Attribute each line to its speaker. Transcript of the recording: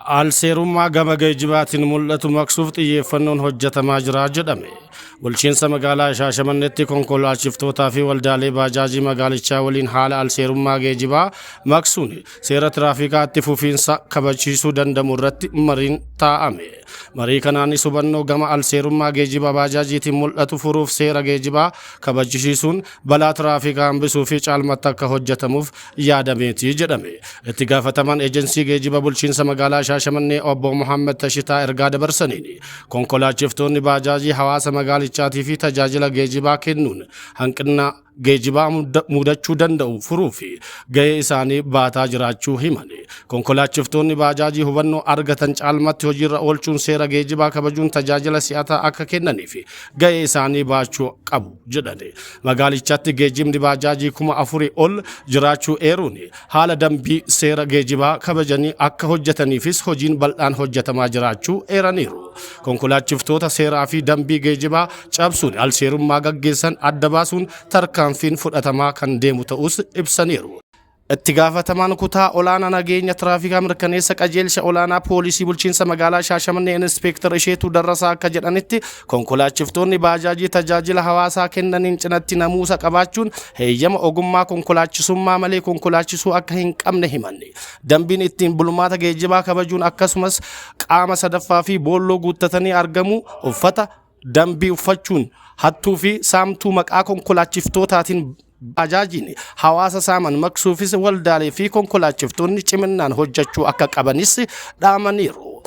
Speaker 1: Alseerummaa gama geejjibaatiin mul'atu maqsuuf xiyyeeffannoon hojjetamaa jira jedhame. Bulchiinsa magaalaa Shaashamanneetti konkolaachiftootaa fi waldaalee baajaajii magaalichaa waliin haala alseerummaa geejjibaa maqsuun seera tiraafikaatti fufiinsa kabachiisuu danda'u irratti mariin taa'ame. Marii kanaanis hubannoo gama alseerummaa geejjiba baajaajiitiin mul'atu furuuf seera geejjibaa kabachisiisuun balaa tiraafikaa hambisuu fi caalmatti akka hojjetamuuf yaadameeti jedhame. Itti gaafatamaan ejensii geejjiba bulchiinsa magaalaa Shaashamannee obbo Muhammad Tashitaa ergaa dabarsaniin konkolaachiftoonni baajaajii hawaasa magaalichaatii fi tajaajila geejjibaa kennuun hanqina geejjibaa mudachuu danda'u furuu fi gahee isaanii baataa jiraachuu himan. Konkolaachiftoonni baajaajii hubannoo argatan caalmatti hojiirra oolchuun seera geejjibaa kabajuun tajaajila si'ataa akka kennanii fi gahee isaanii baachuu qabu jedhan. Magaalichatti geejjibni baajaajii 4000 ol jiraachuu eeruun haala dambii seera geejjibaa kabajanii akka hojjetaniifis hojiin bal'aan hojjetamaa jiraachuu eeraniiru. Konkolaachiftoota seeraa fi dambii geejjibaa cabsuun alseerummaa gaggeessan adda baasuun tarkaanfiin fudhatamaa kan deemu ta'us ibsaniiru. Itti gaafatamaan kutaa olaanaa nageenya tiraafikaa mirkaneessa qajeelcha olaanaa poolisii bulchiinsa magaalaa Shaashamannee Inspektar Isheetuu Darrasaa akka jedhanitti, konkolaachiftoonni baajaajii tajaajila hawaasaa kennaniin cinatti namuusa qabaachuun heeyyama ogummaa konkolaachisummaa malee konkolaachisuu akka hin qabne himanni. Dambiin ittiin bulmaata geejjibaa kabajuun akkasumas qaama sadaffaa fi boolloo guuttatanii argamuu, uffata dambii uffachuun hattuu fi saamtuu maqaa konkolaachiftootaan baajaajiin hawaasa saaman maqsuufis waldaalee fi konkolaachiftoonni ciminaan hojjechuu akka qabanis dhaamaniiru.